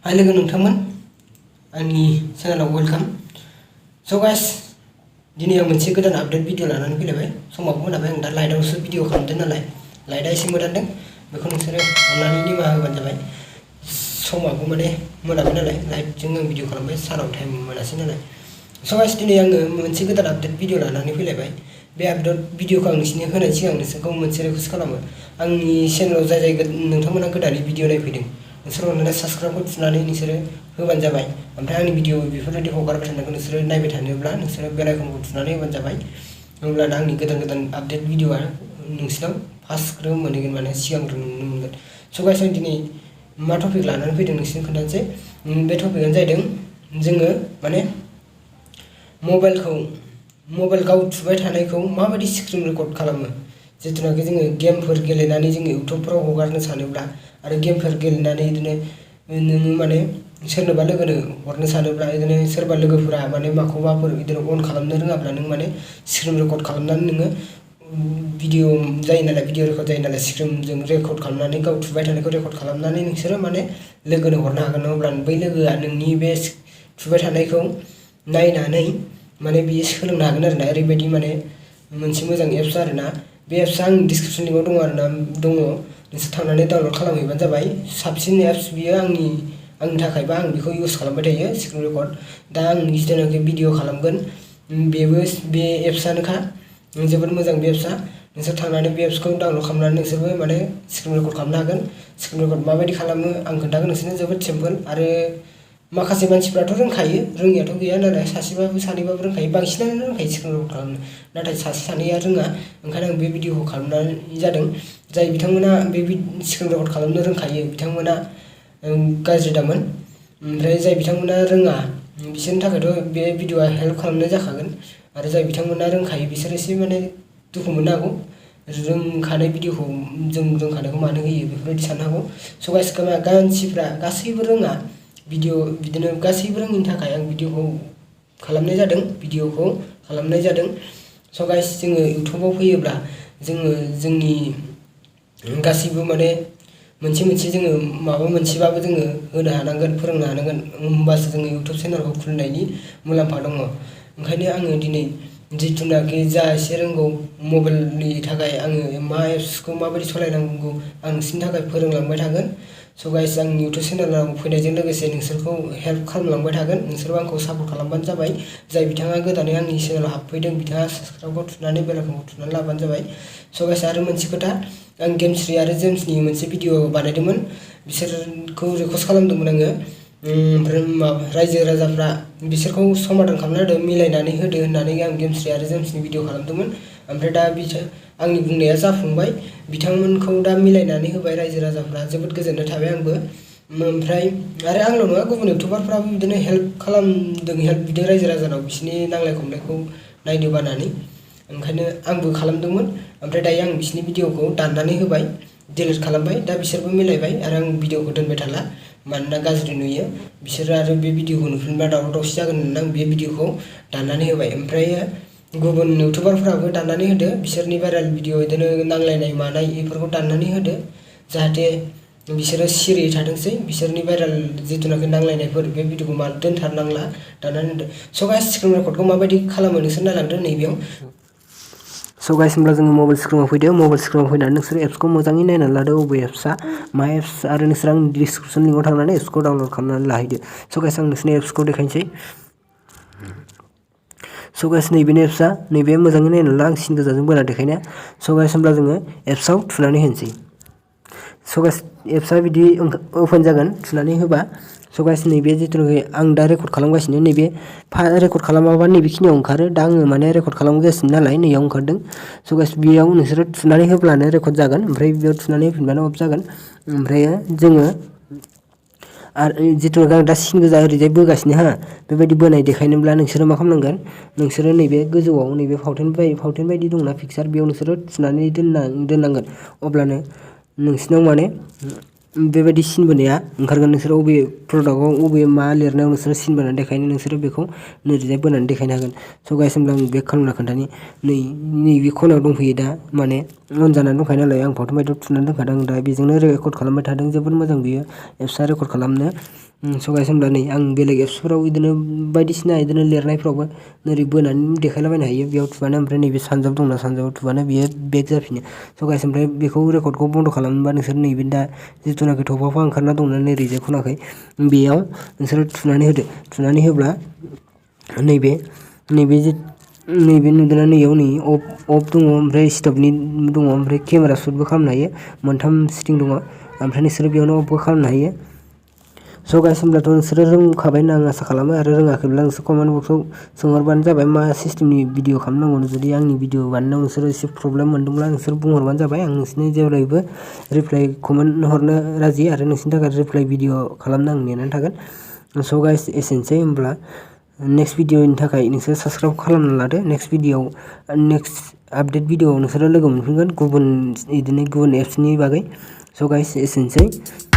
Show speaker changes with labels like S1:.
S1: हाय लोगो नोंथांमोन आंनि चेनेलाव वेलकाम। स' गाइस दिनै आं मोनसे गोदान आपडेट भिडिअ लानानै फैलायबाय। समाबो मोनाबाय, आं दा लाइटआवसो भिडिअ खालामदों नालाय लाइटआ एसे मोदानदों, बेखौ नोंसोरो अननानै निमाहा होबानो जाबाय। समाबो माने मोनाबाय नालाय लाइटजों आं भिडिअ खालामबाय, सानाव टाइम मोनासै नालाय। स' गाइस दिनै आङो मोनसे गोदान आपडेट भिडिअ लानानै फैलायबाय। बे आपडेट भिडिअखौ आं नोंसिनो होनायनि सिगां नोंसोरखौ मोनसे रिक्वेस्ट खालामो। आंनि चेनेलाव जाय नोंथांमोना गोदानै भिडिअ नायफैदों नोंसोर अननानै साबस्क्राइबखौ थुनानै नोंसोरो होबानो जाबाय। ओमफ्राय आंनि भिडिअ बेफोरबायदि हगारबाय थानायखौ नोंसोरो नायबाय थानोब्ला नोंसोरो बेल आइकनखौ थुनानै होबानो जाबाय। होमब्लाना आंनि गोदान गोदान आपडेट भिडिअआ नोंसिनाव फार्स्ट मोनहैगोन, माने सिगांग्रो नुनो मोनगोन। स' गाइस आं दिनै मा टपिक लानानै फैदों नोंसिनो खोन्थानोसै। बे टपिकआनो जाहैदों जोङो माने मबाइल गाव थुबाय थानायखौ माबायदि स्क्रिन रेकर्ड खालामो। जिथुनाखि जोङो गेमफोर गेलेनानै जोङो इउटुबफ्राव हगारनो सानोब्ला आरो गेमफोर गेलेनानै बिदिनो नोङो माने सोरनोबा लोगोनो हरनो सानोब्ला बिदिनो सोरबा लोगोफोरा माने माखौबाफोर बिदिनो अन खालामनो रोङाब्ला नों माने स्क्रिन रेकर्ड खालामनानै नोङो भिडिअ जायो नालाय, भिडिअ रेकर्ड जायो नालाय, स्क्रिनजों रेकर्ड खालामनानै गाव थुबाय थानायखौ रेकर्ड खालामनानै नोंसोरो माने लोगोनो हरनो हागोन। अब्ला बै लोगोआ नोंनि बे थुबाय थानायखौ नायनानै माने बियो सोलोंनो हागोन आरोना। ओरैबायदि माने मोनसे मोजां एप्स आरोना। बे एप्सआ आंनि डिसक्रिपसन लिंकआव दङ आरोना, दङ, नोंसोर थांनानै डाउनलड खालामहैबानो जाबाय। साबसिन एप्स बियो आंनि थाखायबा आं बेखौ इउज खालामबाय थायो स्क्रिन रेकर्ड। दा आं जिथुनाखि भिडिअ खालामगोन बेबो बे एप्सआनोखा, जोबोद मोजां बे एप्सआ। नोंसोर थांनानै बे एप्सखौ डाउनलड खालामनानै नोंसोरबो माने स्क्रिन रेकर्ड खालामनो हागोन। स्क्रिन रेकर्ड माबायदि खालामो आं खोन्थागोन नोंसोरनो, जोबोद सिम्पोल। आरो माखासे मानसिफ्राथ' रोंखायो, रोङियाथ' गैया नालाय, सासेबाबो सानैबाबो रोंखायो, बांसिनानो रोंखायो स्क्रिन रेकर्ड खालामनो। नाथाय सासे सानैया रोङा, ओंखायनो आं बे भिडिअखौ खालामनाय जादों। जाय बिथांमोना बे स्क्रिन रेकर्ड खालामनो रोंखायो बिथांमोना गाज्रि दामोन, ओमफ्राय जाय बिथांमोना रोङा बिसोरनि थाखायथ' बे भिडिअआ हेल्प खालामनाय जाखागोन। आरो जाय बिथांमोना रोंखायो बिसोर एसे माने दुखु मोननो हागौ, रोंखानाय भिडिअखौ जों रोंखानायखौ मानो होयो बेफोरबायदि साननो हागौ। स' गाइस मानसिफ्रा गासैबो रोङा भिडिअ, बिदिनो गासैबो रोङिनि थाखाय आं भिडिअखौ खालामनाय जादों। स' गाइस जोङो इउटुबाव फैयोब्ला जोङो जोंनि गासैबो माने मोनसे जोङो माबा मोनसेबाबो जोङो होनो हानांगोन, फोरोंनो हानांगोन, होमबासो जोङो इउटुब चेनेलखौ खुलिनायनि मुलाम्फा दङ। ओंखायनो आङो दिनै जिथुनाखि जा एसे रोंगौ मबाइलनि थाखाय आङो मा एप्सखौ माबायदि सालायनांगौ आं नोंसोरनि थाखाय फोरोंलांबाय थागोन। स' गाइस आंनि इउटुब चेनेलाव फैनायजों लोगोसे नोंसोरखौ हेल्प खालामलांबाय थागोन। नोंसोरबो आंखौ सापर्ट खालामबानो जाबाय। जाय बिथाङा गोदानै आंनि चेनेलाव हाबफैदों बिथाङा साबस्क्राइबखौ थुनानै बेल आइकनखौ थुनानै लाबानो जाबाय। स' गाइस आरो मोनसे खोथा, आं गेमस्रि आरो जेम्सनि मोनसे भिडिअ बानायदोंमोन, बिसोरखौ रिक्वेस्ट खालामदोंमोन आङो। ओमफ्राय रायजो राजाफ्रा बिसोरखौ समाधान खालामना होदो, मिलायनानै होदो होननानै आं गेमस्रि आरो जेम्सनि भिडिअ खालामदोंमोन। ओमफ्राय दा आंनि बुंनाया जाफुंबाय, बिथांमोनखौ दा मिलायनानै होबाय रायजो राजाफ्रा, जोबोद गोजोननाय थाबाय आंबो। ओमफ्राय आरो आंल' नङा, गुबुन इउटुबारफ्राबो बिदिनो हेल्प खालामदों, हेल्प बिदों रायजो राजानाव बिसोरनि नांलाय खमलायखौ नायनो बानानै। ओंखायनो आंबो खालामदोंमोन। ओमफ्राय दायो आं बिसोरनि भिडिअखौ दाननानै होबाय, डिलिट खालामबाय। दा बिसोरबो मिलायबाय आरो आं भिडिअखौ दोनबाय थाला, मानोना गाज्रि नुयो। बिसोरो आरो बे भिडिअखौ नुफिनबा दावराव दावसि जागोन होननानै आं बे भिडिअखौ दाननानै होबाय। ओमफ्राय गुबुन इउटुबारफ्राबो दाननानै होदो, बिसोरनि भाइरेल भिडिअ बिदिनो नांलायनाय मानाय बेफोरखौ दाननानै होदो, जाहाथे बिसोरो सिरियै थाथोंसै। बिसोरनि भाइरेल जिथुनाखि नांलायनायफोर बे भिडिअखौ दोनथारनांला, दाननानै होदो। स' गाइस स्क्रिन रेकर्डखौ माबायदि खालामो नोंसोर नायलांदो नैबेयाव। स' गाइस होमब्ला जोङो मबाइल स्क्रिनाव फैदो। मबाइल स्क्रिनाव फैनानै नोंसोर एप्सखौ मोजाङै नायनानै लादो, बबे एप्सआ मा एप्स, आरो नोंसोर आंनि डिसक्रिपसन लिंकआव थांनानै एप्सखौ डाउनलड खालामनानै लाहैदो। स' गाइस आं नोंसोरनि एप्सखौ देखायनोसै। स' गाइस नैबेनो एप्सआ, नैबे मोजाङै नायनानै ला, आं सिन गोजाजों बोना देखायनाया। स' गाइस होमब्ला जोङो एप्सआव थुनानै होनोसै। स' गाइस एप्सआ बिदि अपेन जागोन थुनानै होबा। स' गाइस नैबे जिथुनाखि आं दा रेकर्ड खालामगासिनो, नैबे रेकर्ड खालामाबा नैबेखिनियाव ओंखारो। दा आङो माने रेकर्ड खालामगासिनो नालाय नैयाव ओंखारदों। स' गाइस बेयाव नोंसोरो थुनानै होब्लानो रेकर्ड जागोन, ओमफ्राय बेयाव थुनानै होफिनबानो अफ जागोन। ओमफ्राय जोङो आरो जिथुनाखि आं दा सिन गोजा ओरैजाय बोगासिनो, बेबायदि बोनाय देखायनोब्ला नोंसोरो मा खालामनांगोन, नोंसोरो नैबे गोजौआव नैबे फावथेन बायदि दंना पिक्सार, बेयाव नोंसोरो थुनानै दोननांगोन। अब्लानो नोंसिनाव माने बेबायदि सिन बोनाया ओंखारगोन। नोंसोरो अबे प्रडाक्टआव अबे मा लिरनायाव नोंसोरो सिन बोनानै देखायनो, नोंसोरो बेखौ नोरैजाय बोनानै देखायनो हागोन। स' गाइस होमब्ला आं बेक खालामना खोन्थानि, नैबे खनायाव दंफैयो दा, माने अन जानानै दंखायो नालाय आं फट' बायदियाव थुनानै दोनखादों दा बेजोंनो रेकर्ड खालामबाय थादों जोबोद मोजां बियो एप्सआ रेकर्ड खालामनो। स' गाइस होमब्ला नै आं बेलेग एप्सफोराव बिदिनो बायदिसिना बिदिनो लिरनायफ्रावबो ओरै बोनानै देखायलाबायनो हायो बेयाव थुबानो ओमफ्राय नैबे सानजाब दंना सानजाबाव थुबानो बियो बेक जाफिनो। स' गाइस ओमफ्राय बेखौ रेकर्डखौ बन्द' खालामनोबा नोंसोर नैबे दा जिथुनाखि थफाफा ओंखारना दंना नै ओरैजाय खनाखै बेयाव नोंसोरो थुनानै होदो थुनानै होब्ला नैबे नुदोंना नैयाव नै अफ दङ ओमफ्राय स्टपनि दङ ओमफ्राय केमेरा सुटबो खालामनो हायो मोनथाम सेटिं दङ ओमफ्राय नोंसोरो बेयावनो अफबो खालामनो हायो। स' गाइस होमब्लाथ' नोंसोरो रोंखाबाय होनना आं आसा खालामो आरो रोङाखैब्ला नोंसोर कमेन्ट बक्सआव सोंहरबानो जाबाय मा सिस्टेमनि भिडिअ खालामनांगौ जुदि आंनि भिडिअ बानायनायाव नोंसोरो एसे प्रब्लेम मोनदोंब्ला नोंसोर बुंहरबानो जाबाय आं नोंसोरनि जेब्लायबो रिप्लाइ कमेन्ट हरनो राजि आरो नोंसोरनि थाखाय रिप्लाइ भिडिअ खालामनो आं नेनानै थागोन। स' गाइस एसेनोसै होमब्ला नेक्स्ट भिडिअनि थाखाय नोंसोर साबस्क्राइब खालामना लादो नेक्स्ट आपडेट भिडिअआव नोंसोरो लोगो मोनफिनगोन गुबुन एप्सनि बागै। स' गाइस एसेनोसै।